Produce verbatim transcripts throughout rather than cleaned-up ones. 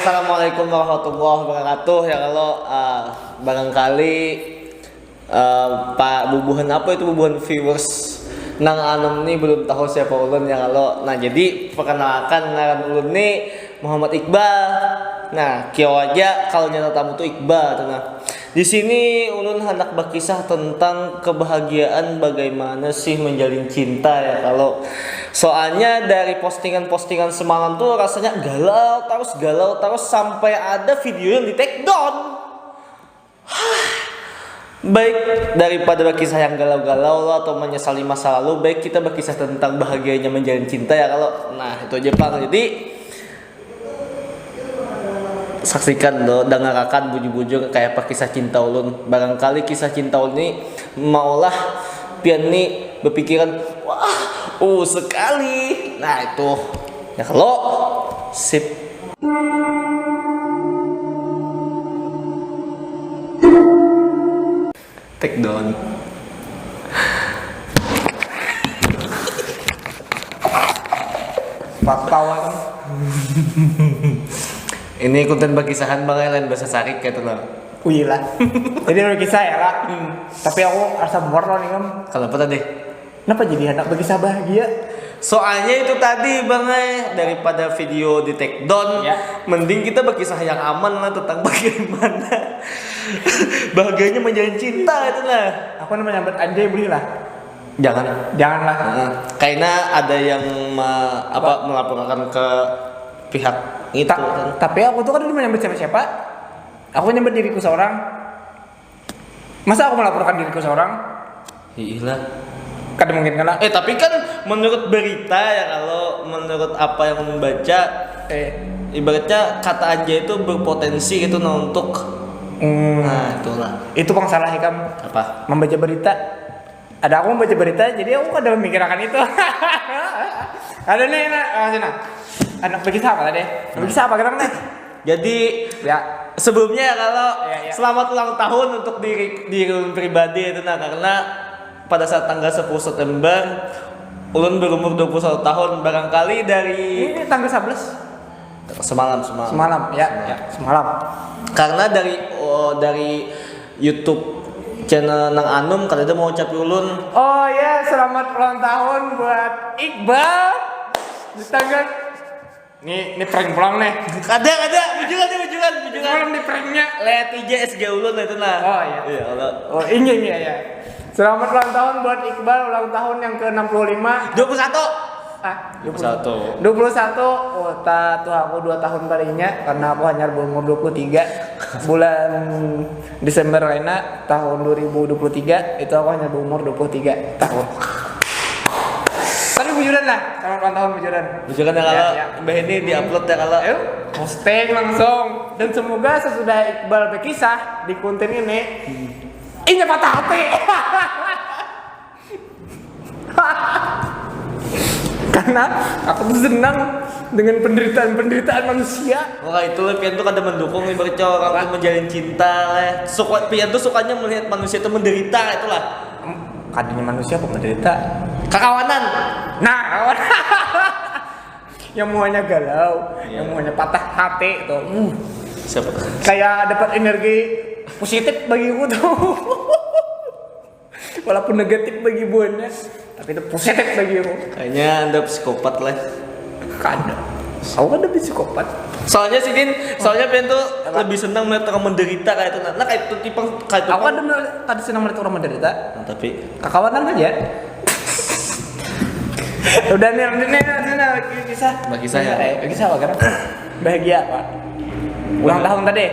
Assalamualaikum warahmatullahi wabarakatuh. Ya, kalau, ah, barangkali, ah, pa bubuhan apa itu, bubuhan viewers nang anum ni belum tahu siapa ulun, ya, kalau. Nah, jadi perkenalkan, ngaran ulun ni Muhammad Iqbal. Nah, kiau aja kalau nyata tamu tu Iqbal tu, nah. Di sini ulun handak bakisah tentang kebahagiaan, bagaimana sih menjalin cinta, ya, kalau. Soalnya dari postingan-postingan semalam tuh rasanya galau terus, galau terus, sampai ada video yang di take down. Baik, daripada bakisah yang galau-galau lo atau menyesali masa lalu, baik kita bakisah tentang bahagianya menjalin cinta, ya, kalau. Nah, itu aja pang. Jadi, saksikan lo, dangarakan bujur-bujur kayak apa kisah cinta ulun. Barangkali kisah cinta ulun ni maulah pian ni berpikiran, "Wah, uh, sekali." Nah, itu. Ya, kalau. Sip. Take down. Patawa kan. Ini konten bakisahan, bang, lain bahasa sarik kayak itu, nah. Wih lah. Jadi berkisah ya, Ra. Tapi aku rasa muar loh nih, Kam. Kenapa tadi? Kenapa jadi anak berkisah bahagia? Soalnya itu tadi, bang, eh, daripada video di take down, ya, mending kita berkisah yang aman lah tentang bagaimana bahagianya menjalin cinta itu lah. Aku namanya nyambat anjay, boleh lah. Jangan. Janganlah. Heeh. Karena ada yang ma- apa, melaporkan ke pihak itu, kan. Tapi aku tuh kan belum nyambat siapa-siapa. Aku nyambat diriku seorang. Masa aku melaporkan diriku seorang? Iyalah. Kada mungkin kan? Eh, tapi kan menurut berita, ya, kalau menurut apa yang ulun baca, eh, ibaratnya kata anjay itu berpotensi gitu, nah, untuk, hmm, nah, itulah. Itu pang salah ikam. Apa? Membaca berita. Ada aku membaca berita, jadi aku kada memikirkan itu. Ada nih, nah, ah, sini. Anak berkisah apa tadi? Berkisah apa kita nih? Jadi, ya, sebelumnya, ya, kalau, ya, ya, selamat ulang tahun untuk diri, diri ulun pribadi itu, nah, karena pada saat tanggal sepuluh September ulun berumur dua puluh satu tahun, barangkali dari. Ini tanggal sebelas. Semalam, semalam. Semalam, ya, semalam, ya, semalam. Karena dari, oh, dari YouTube channel nang anum, kada ada mau ucap ulun. Oh ya, selamat ulang tahun buat Iqbal di tanggal. Ini, ini prank pulang nih. Kada, kada, bujuran nih, bujuran, bujuran. Semalam di pranknya. Lihat I G S G ulun itu, nah. Oh, iya. Iya, kalau. Oh, ini, ini, ya. Selamat ulang tahun buat Iqbal, ulang tahun yang ke enam puluh lima. Dua puluh satu. Ah, dua puluh satu. Dua puluh satu. Oh, ta tuh aku dua tahun parinya karena aku hanya berumur dua puluh tiga. Bulan Desember lainnya tahun dua ribu dua puluh tiga itu aku hanya berumur dua puluh tiga tahun. Tapi bujuran lah, selamat ulang tahun bujuran. Bujuran ya, kalau, ya, mbah ini di-upload ya, kalau. Ayo, posting langsung. Dan semoga sesudah Iqbal berkisah di konten ini, inya patah hati. Karena aku tuh senang dengan penderitaan-penderitaan manusia. Wah, itu lah, pian tuh kada mendukung nih, baca orang tuh menjalin cinta lah. Suka, pian tuh sukanya melihat manusia tuh menderita, itulah. Em, kadanya manusia kok menderita? Kakawanan. Nah, kawan. Yang muanya galau, iya, yang muanya patah hati tuh. Uh. Siapa? Kayak dapat energi positif bagi aku tuh. Walaupun negatif bagi buannya, tapi itu positif bagi aku. Kayaknya anda psikopat lah. Kada. Aku kada psikopat. Soalnya sidin, soalnya pian tuh lebih senang melihat orang menderita kayak itu. Nah, kayak itu tipe, kayak itu. Aku kada, kada senang melihat orang menderita. Nah, tapi kakawanan aja. Udah nih, udah nih, udah nih, lagi kisah. Lagi kisah ya? Eh, lagi kisah apa, kan? Bahagia apa? Ulang tahun tadi.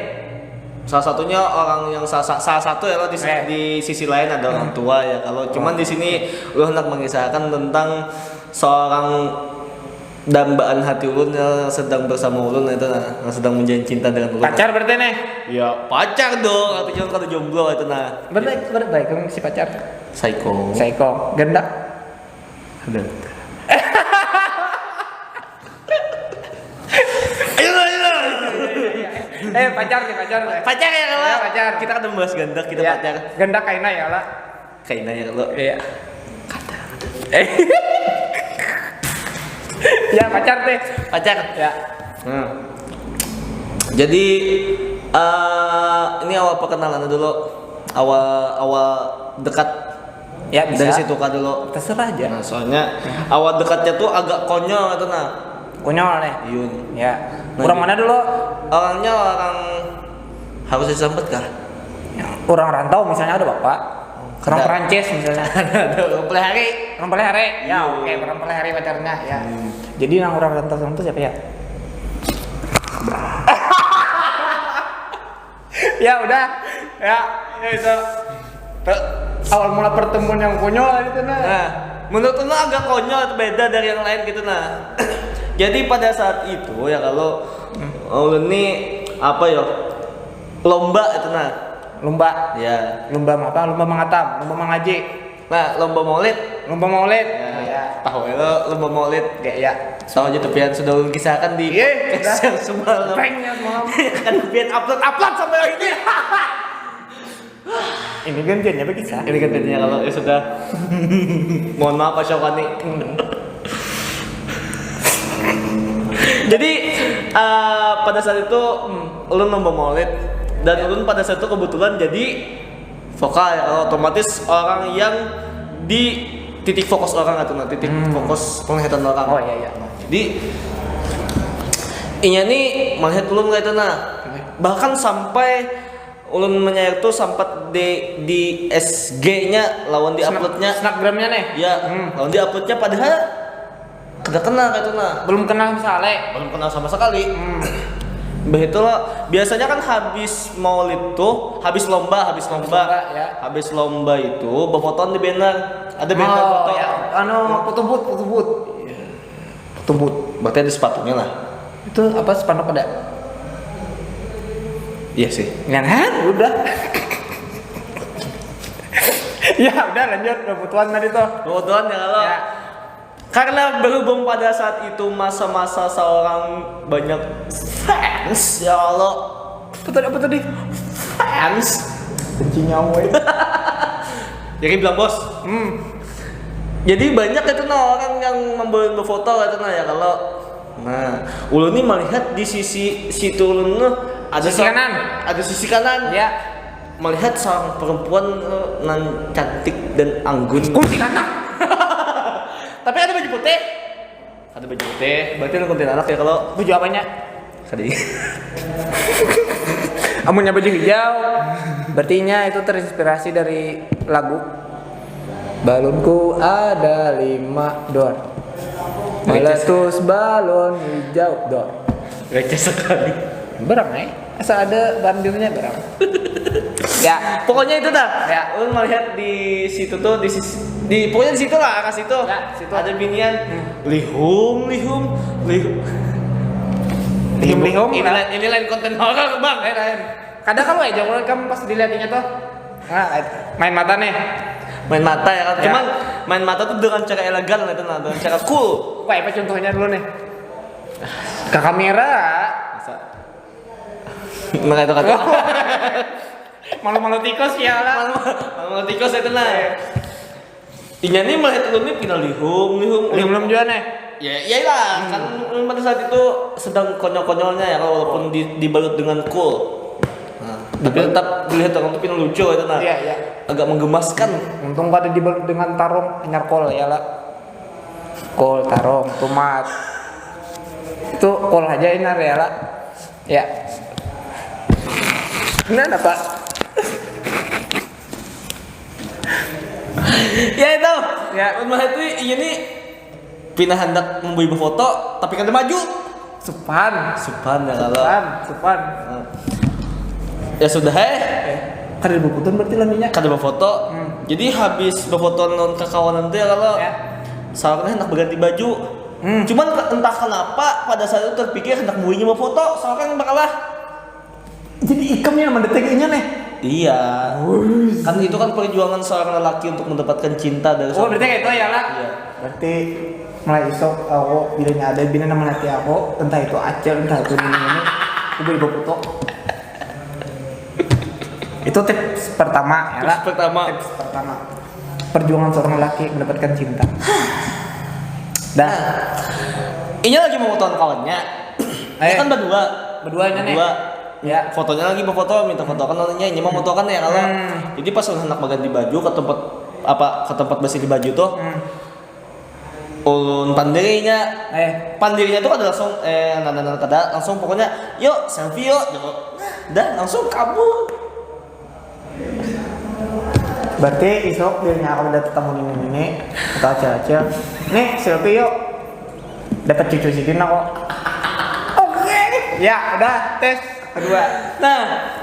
Salah satunya orang yang sa-, sa-, salah satu ya, di, eh, di sisi lain ada orang tua ya. Kalau cuman di sini ulun hendak mengisahkan tentang seorang dambaan hati ulun yang sedang bersama ulun itu, nah, yang sedang menjalin cinta dengan ulun. Pacar berarti nih? Ya, pacar dong, artinya kan kada jomblo itu, nah. Berarti, berarti baik, kamu si pacar? Psycho. Psycho. Gendak? Ada. Ayo, ayo. Eh, pacar nih, pacar nih. Pacar ya, kalau. Ya, pacar. Kita kada membahas gendak, kita, ya, pacar. Gendak kaina ya, lah. Kaina ya, kalau. Iya. Kada, kada. Eh. Ya, pacar teh. Pacar. Ya. Hmm. Jadi eh, ini awal perkenalan dulu, awal awal dekat Ya, bisa. Dari situ kah dulu. Terserah aja. Nah, soalnya awal dekatnya tuh agak konyol itu nah. Konyol nih. Yun. Ya. Orang mana dulu? Orangnya orang harus disambat kah? Orang rantau misalnya ada bapak. Orang Ada. Perancis misalnya. Orang pelihari. Orang pelihari. Ya, Iya. Oke, orang pelihari pacarnya ya. Jadi yang orang rantau itu siapa ya? Ya udah. Ya, ya itu. Awal mula pertemuan yang konyol itu nah. Nah, menurut lu agak konyol atau beda dari yang lain gitu nah. Jadi pada saat itu ya kalau ulun nih apa ya lomba itu nah. Lomba. Ya. Lomba apa? Lomba mangatam, lomba mangaji. Nah, lomba maulid. Lomba maulid. Ya. Ya. Tahu ya lo lomba maulid. Ya, ya. Tahu aja tapi yang sudah ulun kisahkan di Iya, podcast yang semalam. Prank ya, Mam. Kan pian upload upload sampai hari ini. Ini gantiannya bagi saya. Ini kan bedanya kalau ya sudah. Mohon maaf Pak Syawkani. Jadi eh, pada saat itu hmm, ulun lomba maulid dan ulun pada saat itu kebetulan jadi vokal ya kalau otomatis orang yang di titik fokus orang atau nah, titik fokus penglihatan orang. Oh iya iya. Jadi inya nih melihat ulun kayak itu nah. Bahkan sampai ulun menyair tuh sempat di di S G-nya lawan di uploadnya. Snapgramnya nih. Ya, lawan di uploadnya padahal kada kenal kayak itu nah. Belum kenal misalnya. Belum kenal sama sekali. Begitu loh. Biasanya kan habis maulid tuh, habis lomba, habis lomba. Lomba, ya. Habis lomba itu berfotoan di banner. Ada banner Oh, foto. Ya. Anu, foto booth, foto booth. Foto booth. Berarti ada sepatunya lah. Itu apa spanduk ada? Iya sih. Ya kan? Udah. Ya udah lanjut kebutuhan tadi tuh. Kebetulan ya kalau Ya. Karena berhubung pada saat itu masa-masa seorang banyak fans ya Allah. Apa tadi apa tadi? Fans. Benci nyawa. Jadi bilang bos. Hmm. Jadi banyak itu nah orang yang membuat berfoto itu nah ya kalau nah ulun nih melihat di sisi situ ulun tuh ada Sisi sa- kanan. Ada sisi kanan. Ya. Melihat seorang perempuan eh, nan cantik dan anggun. Kuntilanak. Tapi ada baju putih. Ada baju putih. Berarti lu kuntilanak ya kalau Baju apanya? Tadi. Amunnya baju hijau, berarti nya itu terinspirasi dari lagu Balonku ada lima dor. Meletus balon hijau dor. Receh sekali. Berang eh? Asal ada bandilnya berang. Ya. Pokoknya itu dah. Ya. Ulun melihat di situ tuh di sisi, di pokoknya di situ lah arah situ. Ya, situ. Ada binian lihum lihum lihum. Lihum-lihum Ini lah. lain ini lain konten horor bang. Lain, lain. Kadang kalau aja kalau kamu pas dilihatnya tuh, nah, main mata nih. Main mata ya kan. Ya. Cuman main mata tuh dengan cara elegan lah itu nah, dengan cara cool. Wah, apa contohnya dulu nih? Ke kamera. Masa Nah itu kan. Malu-malu tikus ya lah. Malu tikus itu nah. Inya nih melihat ulun nih pina lihum lihum. Belum belum juga nih. Ya iyalah kan ulun pada saat itu sedang konyol-konyolnya ya kalau walaupun di, dibalut dengan cool. Nah, tapi tetap dilihat orang tuh pina lucu itu nah. Iya, iya. Agak menggemaskan. Untung kada dibalut dengan tarung, hanyar kol ya lah. Kol, tarung, tomat. Itu kol aja inar ya lah. Ya. Nah, apa? Ya itu. Ya. Ulun melihat tuh inya nih pina hendak membeli foto tapi kada maju. Supan. Supan ya kalau. Supan, supan. Ya sudah eh. Eh, kada bubutun berarti laminya. Kada berfoto. Hmm. Jadi habis berfoto lawan kakawanan tuh ya kalau Ya. Salahnya hendak berganti baju. Hmm. Cuman ke- entah kenapa pada saat itu terpikir hendak buinya berfoto, soalnya kan bakalah. Jadi ikam yang mendetekinya nih. Iya. Kan itu kan perjuangan seorang lelaki untuk mendapatkan cinta dari Oh, seorang berarti kayak itu ya lah. Iya. Berarti mulai isok aku bilanya ada bina nama nanti aku, entah itu acil, entah itu ini ini, aku beli foto. Itu tips pertama ya lah. Tips pertama. Tips pertama. Perjuangan seorang lelaki mendapatkan cinta. Dah. Inya lagi mau tahun kawannya. Eh. Kan berdua. Beduanya nih. Dua. Ya. Fotonya lagi berfoto, minta fotokan lawannya, ini mau fotokan ya kalau. Hmm. Jadi pas ulun hendak baganti baju ke tempat apa, ke tempat bersih baju tuh. Hmm. Ulun pandirinya. Eh. Pandirinya tuh ada langsung eh nana nana kada langsung pokoknya yuk selfie yuk. Nah, dah langsung kabur. Berarti isuk dirinya aku udah ketemu nini nini atau acil acil. Nih selfie yuk. Dapat cucu sidin aku. Oke. Ya udah tes kedua. Nah,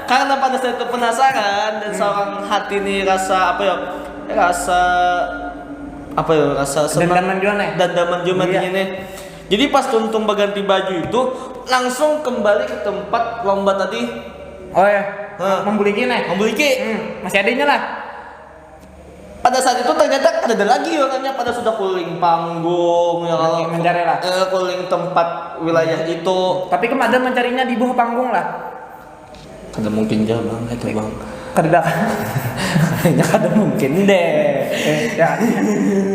karena pada saat itu penasaran dan hmm. seorang hati nih rasa apa ya? Rasa apa ya? Rasa senang. Dendaman juga nih. Dendaman juga iya. Nih. Jadi pas tuntung berganti baju itu langsung kembali ke tempat lomba tadi. Oh ya. Hah. Membuliki nih. Membuliki. Hmm, masih adanya lah. Pada saat itu ternyata ada lagi orangnya pada sudah keliling panggung ya kalau mencari lah eh, keliling tempat wilayah itu. Tapi kemana mencarinya di bawah panggung lah. Kada mungkin jauh bang itu bang. Kada kayaknya kada mungkin deh. Eh, ya,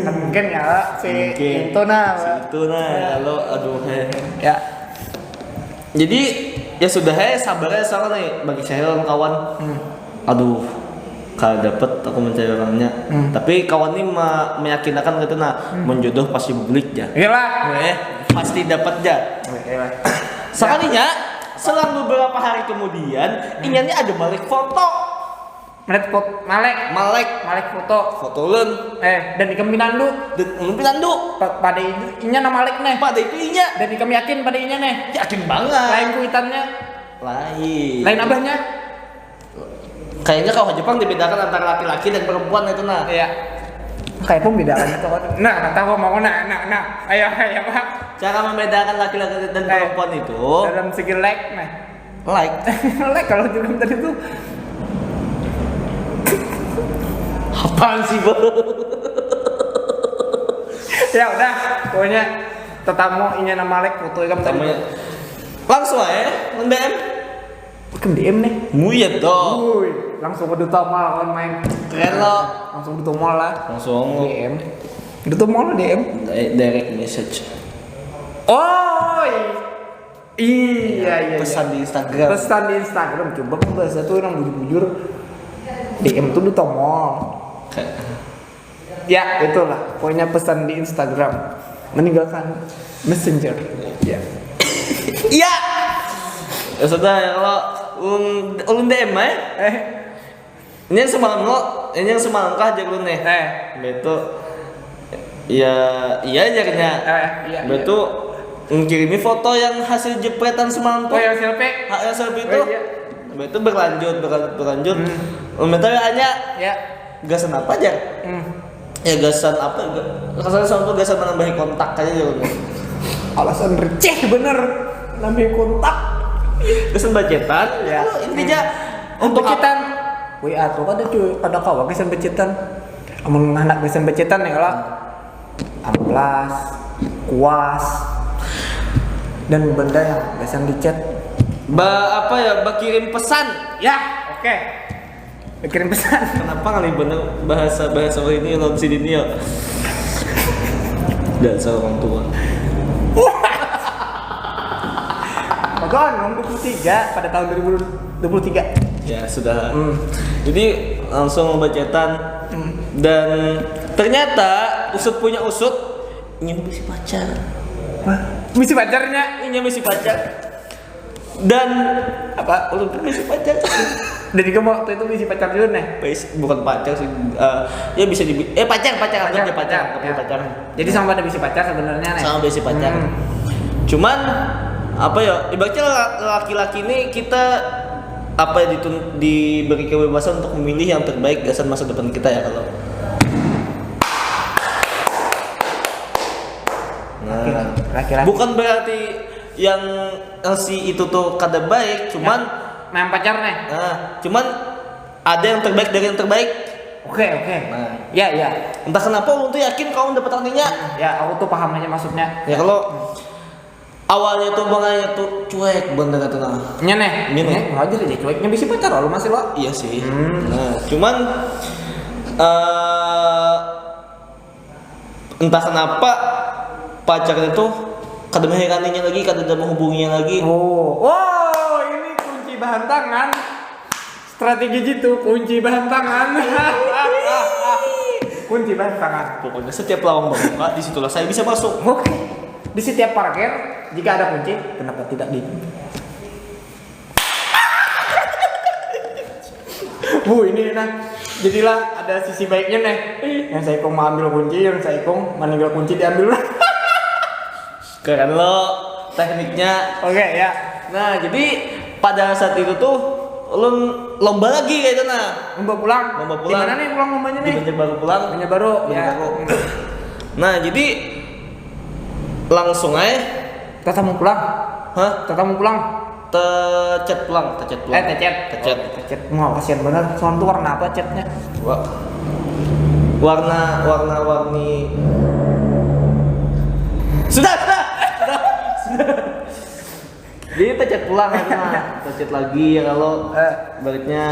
kan mungkin ya si mungkin. Itu nah. Si itu nah ya. Lalu aduh eh. Ya. Jadi ya sudah ya sabar ya soalnya nih bagi saya lawan kawan. Hmm. Aduh kada dapat aku mencari orangnya hmm. Tapi kawan ini me meyakinkan gitu nah hmm. Menjodoh pasti bulik ya iyalah eh, pasti dapat ya iyalah. Sekalinya selang beberapa hari kemudian hmm. Inya ini ada balik foto Malek foto, malek, malek, malek foto, foto lun, eh dan ikam pinandu, dan ulun pinandu, pada itu inya nama malek nih, pada itu inya, dan ikam yakin pada inya nih, yakin banget, lain kuitannya, lain, lain abahnya, Kayaknya kalau Jepang dibedakan antara laki-laki dan perempuan itu nah. Iya. Kayak pun bedakan itu kan. Nah, nah tahu mau nah nah nah. Ayo ayo Pak. Cara membedakan laki-laki dan eh, perempuan itu dalam segi like nah. Like. Like kalau jurang tadi tuh apaan sih bro? Ya udah, pokoknya tetamu inya nama like foto ikam tadi. Langsung aja, mendem. Bukan D M nih. Muyat dong. Wui, langsung ke duta mall kan main. Keren lo. Langsung duta mall lah. Langsung D M. Duta mall D M. Direct message. Oh. Iya, iya, iya. Pesan di Instagram. Pesan di Instagram. Coba kan bahasa tuh yang bujur-bujur. D M tuh duta mall. Ya, itulah pokoknya pesan di Instagram. Meninggalkan messenger. Ya. Iya. Ya sudah ya kalau ulun ulun D M ae. Eh. Ini yang semalam lo, ini yang semalam kah aja ulun nih. Eh. Betul. Ya, iya aja kena. Eh, iya. Betul. Ngkirimi foto yang hasil jepretan semalam tuh. Oh, yang selfie. Hak yang selfie itu. Oh, iya. Betul berlanjut, berlanjut, berlanjut. Hmm. Minta W A-nya. Ya. Gasan apa aja? Hmm. Ya gasan apa? Gasan sama gasan menambahi kontak aja ya. Alasan receh bener nambahi kontak. Gasan bacetan. Ya. Intinya hmm. Untuk bacetan. W A tuh kada cuy, kada kawa gasan bacetan. Amun anak gasan bacetan ya lah. Amplas, kuas, dan benda yang gasan dicet. Ba apa ya? Bakirim pesan. Ya, oke. Okay. Kirim pesan. Kenapa kali bener bahasa bahasa ini lawan si Dini ya? Dasar orang tua. Bagus, nomor dua puluh tiga pada tahun dua ribu dua puluh tiga. Ya sudah. Hmm. Jadi langsung membacakan hmm. Dan ternyata usut punya usut ini bisa pacar. Wah, bisa pacarnya? Ini bisa pacar. Dan apa ulun pun bisi pacar. Jadi kamu waktu itu bisi pacar dulu nih. Bisi, bukan pacar sih. Uh, ya bisa di eh pacar pacar pacar pacar, pacar, pacar. Ya. Pacar. Jadi sama pada bisi pacar sebenarnya nih. Sama bisi pacar. Hmm. Cuman apa ya ibaratnya laki-laki ini kita apa ya ditun, diberi kebebasan untuk memilih yang terbaik dasar masa depan kita ya kalau nah, laki-laki. Bukan berarti yang L C itu tuh kada baik, cuman nah, yang pacar nih. Nah, cuman ada yang terbaik dari yang terbaik. Oke, oke. Nah, ya, ya. Entah kenapa ulun tuh yakin kau dapat artinya. Ya, aku tuh paham aja maksudnya. Ya kalau awalnya tuh banganya tuh cuek bener kata nah. Nya nih. Ini nih. Wajar aja cueknya bisa pacar lu masih lo. Iya sih. Hmm. Nah, cuman uh, entah kenapa pacarnya tuh Kada mengheraninya lagi, kada ada menghubunginya lagi. Oh, wow, ini kunci bahan tangan. Strategi jitu, kunci bahan tangan. Kunci bahan tangan. Pokoknya setiap lawang babuka, disitulah saya bisa masuk. Oke. Di setiap parkir, jika ada kunci, kenapa tidak di Bu, ini nah, jadilah ada sisi baiknya nih. Yang saikung mau ambil kunci, yang saikung meninggal kunci diambil. Keren lo tekniknya. Oke ya. Nah, jadi pada saat itu tuh ulun lomba lagi kayak itu nah. Lomba pulang. Lomba pulang. Di mana nih pulang lombanya Di nih? Banjarbaru pulang. Banjarbaru. Ya. Banjarbaru. Nah, jadi langsung aja. Tatamu pulang. Hah? Tatamu pulang. Tecet pulang, tecet pulang. Eh, tecet. Tecet. Tecet. Wah, kasihan bener. Soalnya tuh warna apa cetnya? Wa- warna warna warni sudah sudah sudah sudah. Jadi tecet pulang ya nah, tecet lagi ya kalau Eh. Baliknya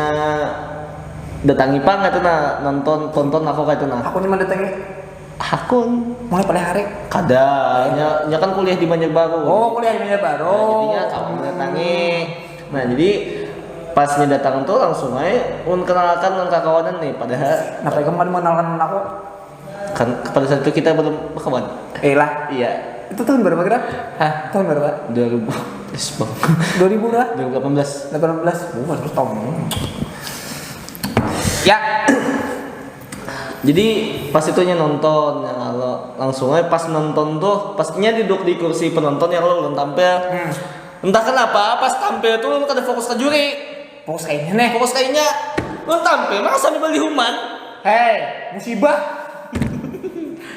datangi pang itu nah, nonton tonton aku kayak itu nah. Aku nih mendatangi. Hakun. Mulai pada hari. Kada, nya, nya kan kuliah di Banjarbaru. Oh, kuliah di Banjarbaru. Nah, jadinya kamu mendatangi. Nah, jadi pas nya datang tuh langsung aja un kenalkan dengan kakawanan nih, padahal Kenapa kamu mengenalkan aku? Kan pada saat itu kita belum berkawan. Eh lah. Iya. Itu tahun berapa kira? Hah? Tahun berapa? dua ribu belas bang. dua ribu lah. dua ribu delapan belas. delapan belas. Bukan terus tahun. Ya. Jadi pas itunya nonton ya kalau langsung aja pas nonton tuh pasnya duduk di kursi penonton yang lo belum tampil. Hmm. Entah kenapa pas tampil tuh lo kada fokus ke juri. Fokus kayaknya nih. Fokus kayaknya lo tampil mah sambil beli human. Hei, musibah.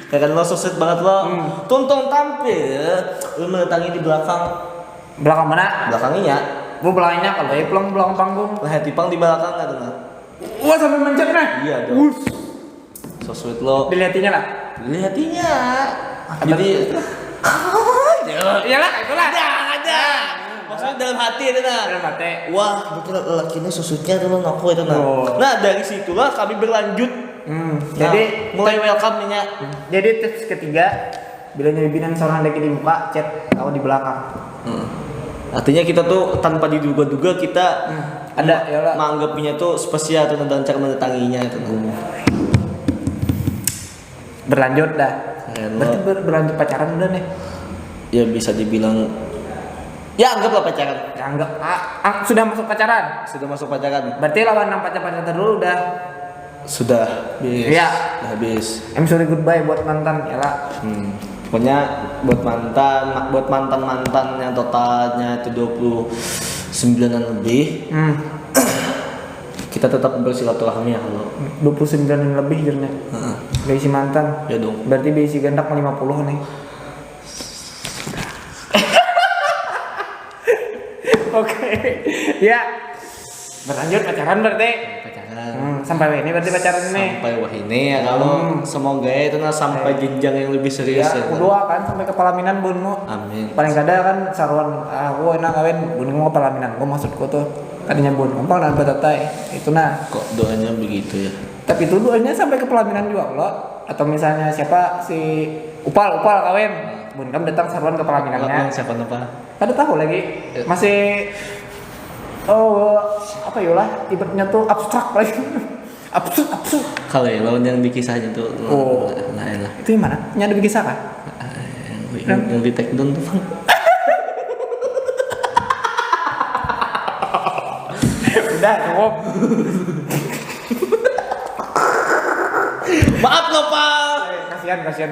Kayak lo susit banget lo. Hmm. Tuntung tampil, lo mendatangi di belakang. Belakang mana? Belakangnya. Gua belakangnya kalau ya pulang belakang panggung. Lah hati pang di belakang kan nah. Wah sampai mencet nih. Iya dong. Us. So sweet lo. Dilihatinya lah. Lihatinya. Jadi Iyalah, itulah. ada ada. Maksudnya dalam hati itu nah. Dalam hati. Wah, betul lelaki ini susutnya tuh aku itu nah. Oh. Nah, dari situlah kami berlanjut. Hmm. Nah, Jadi mulai welcome nya. Jadi tips ketiga, bila nyabibinan seorang lagi di muka, chat tahu di belakang. Hmm. Artinya kita tuh tanpa diduga-duga kita Hmm. Ada ya lah. Menganggapnya tuh spesial tuh tentang cara mendatanginya itu. Berlanjut dah. Keren Berarti lo. ber- berlanjut pacaran udah nih. Ya bisa dibilang ya anggaplah pacaran. Ya, anggap ah, ah, sudah masuk pacaran. Sudah masuk pacaran. Berarti lawan yang pacar-pacar dulu udah. Sudah. Iya. Sudah habis. I'm sorry goodbye buat mantan ya lah. Hmm. Pokoknya buat mantan, buat mantan-mantan yang totalnya itu dua puluh sembilan lebih, Hmm. kita tetap bersilaturahmi ya kalau. dua puluh sembilan lebih jadinya. Heeh. Berisi mantan. Ya dong. Berarti berisi gandak lima puluh nih. Oke. Ya. Berlanjut pacaran berarti. Pacaran. Hmm, sampai ini berarti pacaran nih. Sampai wah ini ya kalau Hmm. semoga ya itu nah sampai jenjang yang lebih serius Ya, ya. aku doakan sampai ke pelaminan bunmu. Amin. Paling kada kan saruan aku enak kawin bunmu ke pelaminan. Aku maksudku tuh tadinya bun umpang dan batatai. Itu nah. Kok doanya begitu ya? Tapi itu doanya sampai ke pelaminan juga lo. Atau misalnya siapa si Upal Upal kawin, bun kam datang saruan ke pelaminannya. Yang siapa napa? Kada tahu lagi. Masih oh apa yolah ibaratnya tuh abstrak lagi. Absurd absurd. Kalau ya lawan yang di kisahnya tuh Oh. Nah lah. Itu yang mana? Yang ada di kisah kah? Yang, yang, yang di take down tuh bang. Udah cukup. Maaf nopal. Kasihan kasihan.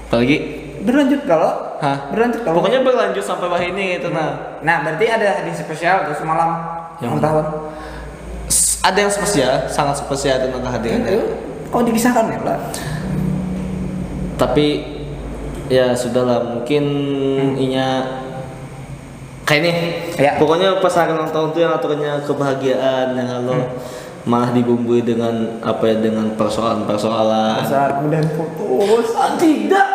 Apalagi Berlanjut kalau Hah? Berlanjut kalau Pokoknya berlanjut sampai wah ini gitu nah. Nah berarti ada hadis spesial tuh semalam Yang ulang mana? Tahun. Ada yang spesial, sangat spesial tentang kehadirannya. Itu kau dikisahkan ya lah. Tapi ya sudahlah, mungkin inya kayak ini. Ya. Pokoknya pas hari ulang tahun tuh yang aturannya kebahagiaan yang kalau malah dibumbui dengan apa ya, dengan persoalan-persoalan. Saat mudahan putus. Ah, tidak.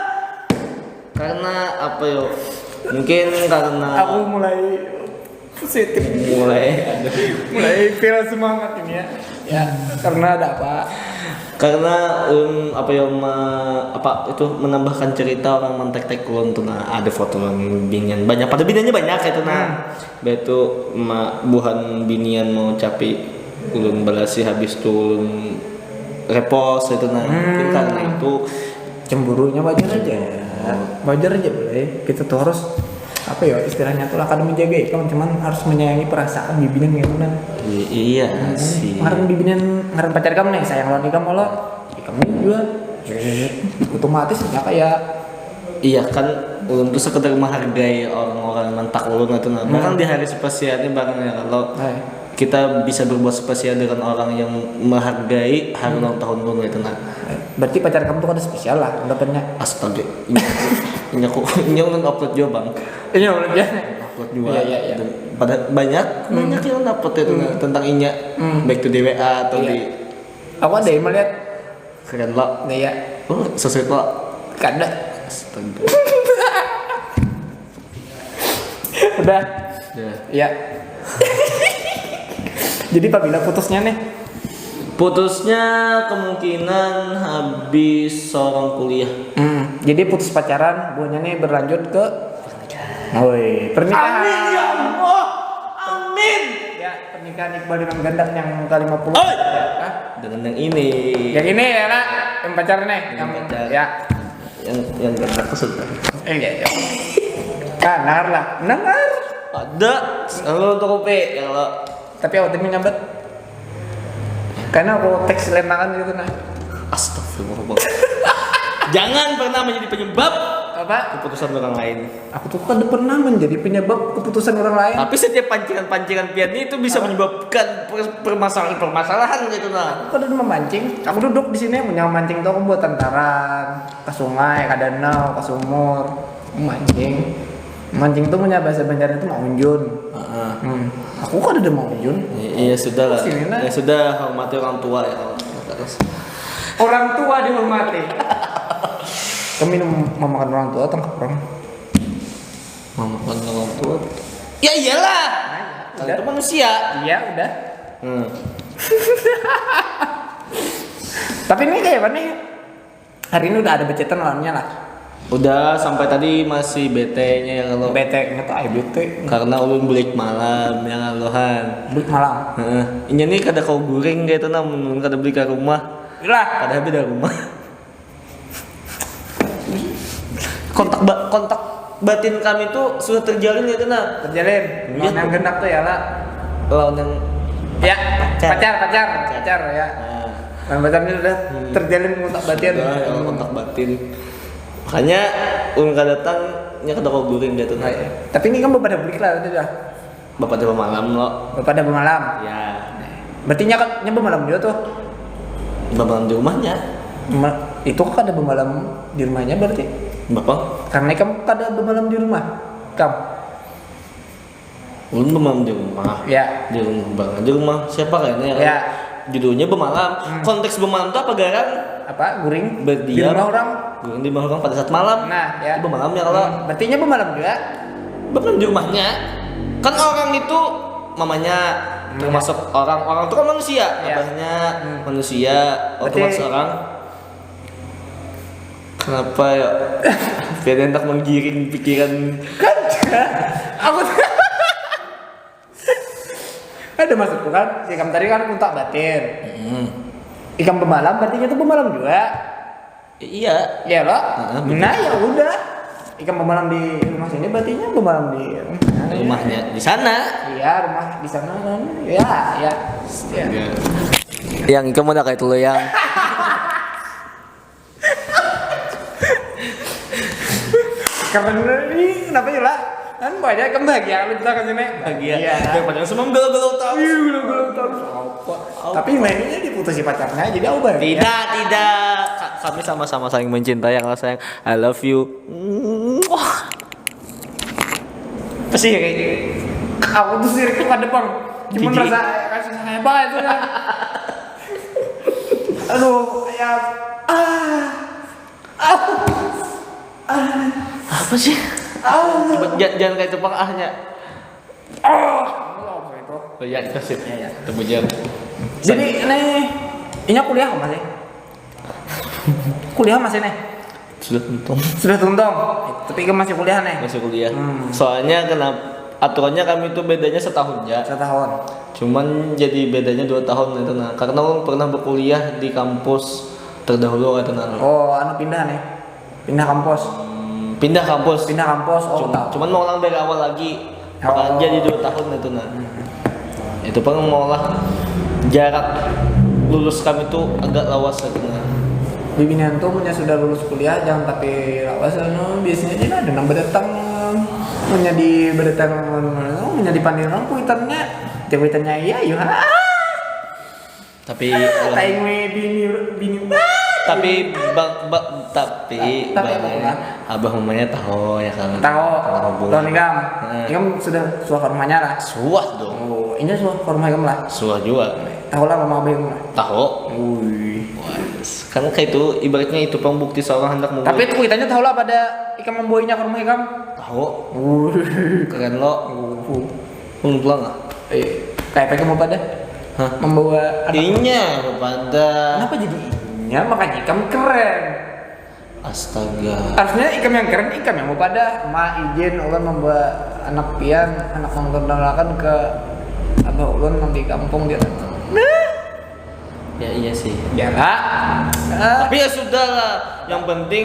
Karena apa yo? Mungkin karena Aku mulai Mulai ada. Mulai feel semangat ini ya. Ya, karena ada apa? Karena um, apa ya ma, apa itu menambahkan cerita orang mentek-tek ulun tuh, nah, ada foto binian banyak, pada biniannya banyak itu, nah. Hmm. Batu ma, buhan binian mau capi ulun balasi habis tuh ulun repost itu, nah. Hmm. Mungkin karena itu cemburunya wajar aja. Wajar aja boleh. Kita tuh harus apa ya istilahnya tuh lah kada menjaga ikam, cuman harus menyayangi perasaan bibinian gitu kan. I- iya hmm. Sih. Ngaran bibinian ngaran pacar kamu nih sayang lawan ikam lo ikam juga otomatis ya kayak iya kan ulun tuh sekedar menghargai orang-orang mentak ulun itu nah hmm. Bahkan di hari spesial ini barangnya kalau Hai. Kita bisa berbuat spesial dengan orang yang menghargai hari ulang tahun ulun itu nah. Berarti pacar kamu tuh kada spesial lah anggapannya. Astaga. Ini aku ini ulun upload juga bang. Ini upload ya. Upload juga. Iya, iya, iya. Dan pada banyak hmm. Banyak yang upload itu hmm. Tentang inya hmm. Baik itu di W A atau iya. Di. Aku ada yang melihat. Keren lo. Iya. Oh, sesuai lo. Kada. Astaga. Udah. Ya. Iya. Jadi pabila putusnya nih? Putusnya kemungkinan habis seorang kuliah. Hmm, jadi putus pacaran, buahnya nih berlanjut ke Woi, pernikahan. Amin ya Allah. Amin. Ya, pernikahan Iqbal dengan Gandak yang ke lima puluh. Oi. Ya, dengan yang ini. Yang ini ya lah, yang pacar nih, yang, yang pacar. Ya. Yang yang Gandak tuh sudah. Eh, iya, iya. Dengar lah, dengar. Ada. Kalau untuk kopi, kalau tapi awak demi nyambat. Karena aku teks lemakan gitu nah. Astagfirullah. Jangan pernah menjadi penyebab apa? Keputusan orang lain. Aku tuh kada pernah menjadi penyebab keputusan orang lain. Tapi setiap pancingan-pancingan pian itu bisa apa? Menyebabkan permasalahan-permasalahan gitu nah. Aku kada memancing. Aku duduk di sini punya mancing tuh aku buat tantaran ke sungai, ke danau, ke sumur, mancing. Mancing tuh punya bahasa Banjarnya tuh maunjun. Uh-uh. Hmm. Aku kan ada maunjun. I- iya sudah lah. Ya sudah hormati orang tua ya kalau terus. Orang tua dihormati. Kami memakan orang tua tangkap orang. Memakan orang tua. Ya iyalah. Nah, itu manusia. Iya udah. Hmm. Tapi ini kayak apa nih? Hari ini udah ada becetan lawannya lah. Udah sampai tadi masih bete nya ya kalau. Bete nya tuh ayo bete. Karena ulun bulik malam ya kalau han. Bulik malam. Heeh. Inya nih kada kau guring kayak itu namun ulun kada beli ke rumah. Ilah. Kada habis dari rumah. Kontak ba- kontak batin kami tuh sudah terjalin gitu nah. Terjalin. Iya. Yang gendak tuh ya lah. Lawan yang ya pacar pacar pacar, pacar ya. Nah. Lawan pacarnya udah hmm. Terjalin kontak batin. Sudah, ya, kontak batin. Makanya ulun kada datang nya kada kau guring dia tuh nah. Tapi ini kan pada balik lah udah. Bapak dah bamalam lo. Bapak dah bamalam. Ya. Berarti nya kan nya bamalam juga tuh. Bamalam di rumahnya. Ma- itu kok ada bamalam di rumahnya berarti? Bapak? Karena kamu kada bamalam di rumah. Kamu. Ulun bamalam di rumah. Ya. Di rumah bang. Di rumah siapa kayaknya? Ya. Judulnya bamalam. Hmm. Konteks bamalam tuh apa garang? Apa? Guring? Berdiam. Di rumah orang. Guring di rumah orang pada saat malam. Nah, ya. Itu bamalam ya kalau. Hmm. Berarti nya bamalam juga. Bahkan di rumahnya kan orang itu mamanya termasuk orang orang itu kan manusia ya. Abahnya hmm. Manusia otomatis orang kenapa ya biar enak menggiring pikiran kan aku ada maksudku kan si kamu tadi kan kontak batin hmm. Ikam bemalam berarti itu bemalam juga Iya. Iya lo. Nah ya udah. Ikam bemalam di rumah sini berartinya bemalam di rumahnya di sana. Iya rumah di sana. Ya ya. Ya. Yang ikam udah kayak lo yang. Karena ini kenapa ya lah? Kan banyak kebahagiaan lu kita kan sini. Bahagia. Iya. Daripada semua galau-galau terus. Iya galau-galau terus. Apa? Tapi mainnya diputusi pacarnya jadi aku bahagia. Tidak, tidak. Kami sama-sama saling mencintai yang sayang. I love you. Wah. Apa sih ya kayak gini? Aku tuh sirik tuh kada bang. Cuman rasa rasa hebat itu ya. Aduh, ya. Ah. Ah. Ah. Apa sih? Ah. Jangan, jangan kayak itu pang ahnya. Ah. Ya, itu sih. Ya, ya. Temu jam. Jadi nih, inya kuliah masih? Kuliah masih nih? Sudah tuntung. Sudah tuntung? Tapi kan masih kuliah nih? Masih kuliah. Hmm. Soalnya kenapa aturannya kami tuh bedanya setahun ya. Setahun. Cuman jadi bedanya dua tahun itu nah. Karena ulun pernah berkuliah di kampus terdahulu itu nah. Oh, anu pindah nih? Pindah kampus? Pindah kampus. Pindah kampus, oh Cum- tahu. Cuman mau ulang dari awal lagi. Oh. Jadi dua tahun itu nah. Itu pun maulah jarak lulus kami tuh agak lawas lagi nah. Bibinian tuh punya sudah lulus kuliah jangan tapi lawas anu biasanya aja ada nang berdatang punya di berdatang punya di pandir orang kuitannya. Kuitannya iya iya. Tapi Kayak gue bini bini tapi bang, bang tapi Tapi apa bang- lah? Abah mamanya tahu ya kan. Tahu. Tahu bu. Tahu nih kam. Hmm. Ikam sudah suah ke rumahnya lah. Suah dong. Oh, inya suah ke rumah ikam lah. Suah juga. Tahu lah mama abah ikam lah. Tahu. Wih. Wah, karena kayak itu ibaratnya itu pang bukti seorang hendak membuat. Tapi itu kuitannya tahu lah pada ikam membawanya ke rumah ikam. Tahu. Wih. Keren lo. Uh. Belum pulang ah. Eh, kayak apa ikam mau pada? Hah? Membawa anak. Inya pada. Kenapa jadi inya makanya ikam keren. Astaga. Harusnya ikam yang keren, ikam yang mau pada ma izin ulun membawa anak pian, anak nonton dolakan ke abah ulun nang di kampung dia. Ya iya sih. Ya lah. Ah. Tapi ya sudah lah. Yang penting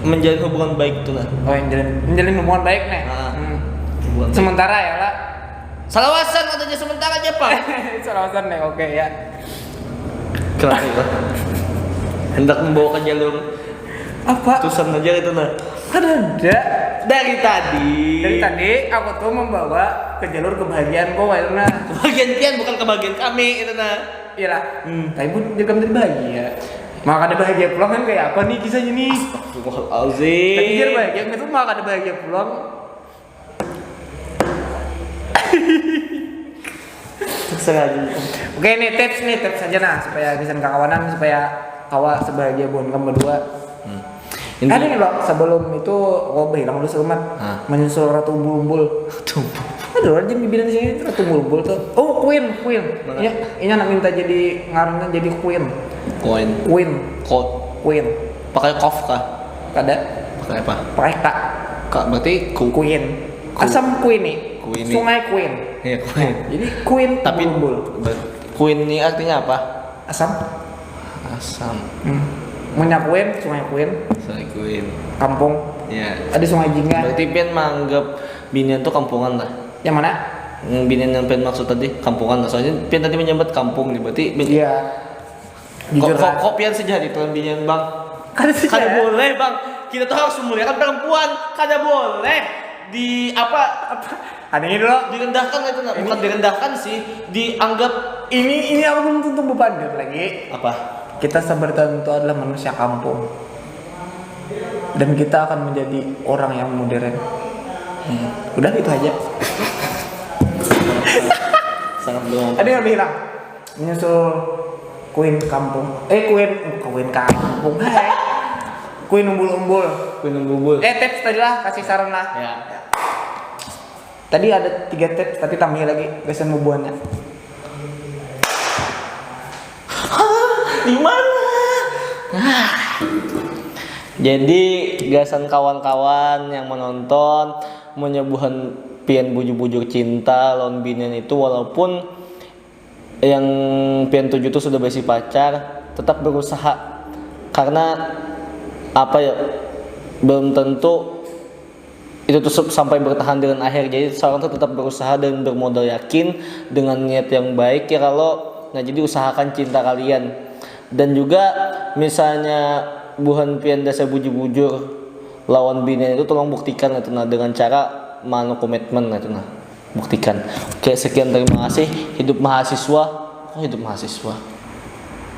menjalin hubungan baik tuh lah. Oh, yang menjalin, menjalin hubungan baik nih. Ah. Hmm. Hubungan baik. Sementara ya lah. Salawasan katanya sementara aja pak. Salawasan nih, oke ya. Keren lah. Hendak membawa ke jalur Apa? Tusan aja itu nah. Kan ada. Dari tadi. Dari tadi aku tuh membawa ke jalur kebahagiaanku Wairna. Kebahagiaan pian bukan kebahagiaan kami itu nah. Iyalah. Hmm. Tapi pun dia kan tadi bahagia. Maka ada bahagia pulang kan kayak apa nih kisahnya nih? Astagfirullahalazim. Tadi dia bahagia itu maka ada bahagia pulang. Terserah aja. Oke nih tips nih tips aja nah supaya gasan kakawanan supaya kawa sebahagia buhan kamu berdua. Hmm. Ada Ini nih bang sebelum itu oh hilang dulu selamat Hah? Menyusul ratu umbul-umbul. tuh. Ada orang jadi bilang sini ratu umbul-umbul tuh. Oh queen queen. Mana? Ini ini anak minta jadi ngarannya jadi queen. Koin. Queen Kot. Queen. Pakai kof kah? Kada Pakai apa? pakai kak Kak berarti ku. Queen. Asam Queen nih. Queen. Sungai Queen. Iya koin. Jadi Queen Tapi umbul. Queen ini artinya apa? Asam. Asam. Hmm. Munya Queen, Sungai Queen, Saya Queen. kampung. Ya. Ada Sungai Jingga. Berarti pian menganggap binian tuh kampungan lah. Yang mana? Hmm, binian yang pian maksud tadi kampungan lah. Soalnya pian tadi menyebut kampung nih. Berarti bin- Iya. kok, Jujur kok, lah. Kok pian sejahat itu dengan binian bang? Kada sih. Kada boleh bang. Kita tuh harus memuliakan perempuan. Kada boleh di apa Ada ini dulu. direndahkan itu nggak bukan direndahkan sih, dianggap Ini ini aku belum tentu bepandir lagi. Apa? Kita sebenarnya itu adalah manusia kampung. Dan kita akan menjadi orang yang modern. Hmm. Udah itu aja. Sangat belum. Ada yang lebih hilang. Menyusul Queen kampung. Eh Queen, Queen kampung. Hai. Queen umbul-umbul. Queen bubul. Eh tips tadi lah, kasih saran lah. Ya. Tadi ada tiga tips, tapi tambahi lagi gasan bubuhannya. Di mana? Jadi gasan kawan-kawan yang menonton, menyebuhan pian bujur-bujur cinta lawan binian itu walaupun yang pian tuju tuh sudah besi pacar, tetap berusaha karena apa ya belum tentu itu tuh sampai bertahan dengan akhir. Jadi seorang tuh tetap berusaha dan bermodal yakin dengan niat yang baik ya kalau nah jadi usahakan cinta kalian dan juga misalnya buhan pian dasar bujur-bujur lawan binian itu tolong buktikan itu nah dengan cara manu komitmen itu nah buktikan. Oke sekian terima kasih. Hidup mahasiswa. Oh hidup mahasiswa.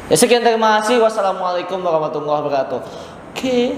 Ya sekian terima kasih. Wassalamualaikum warahmatullahi wabarakatuh. Oke.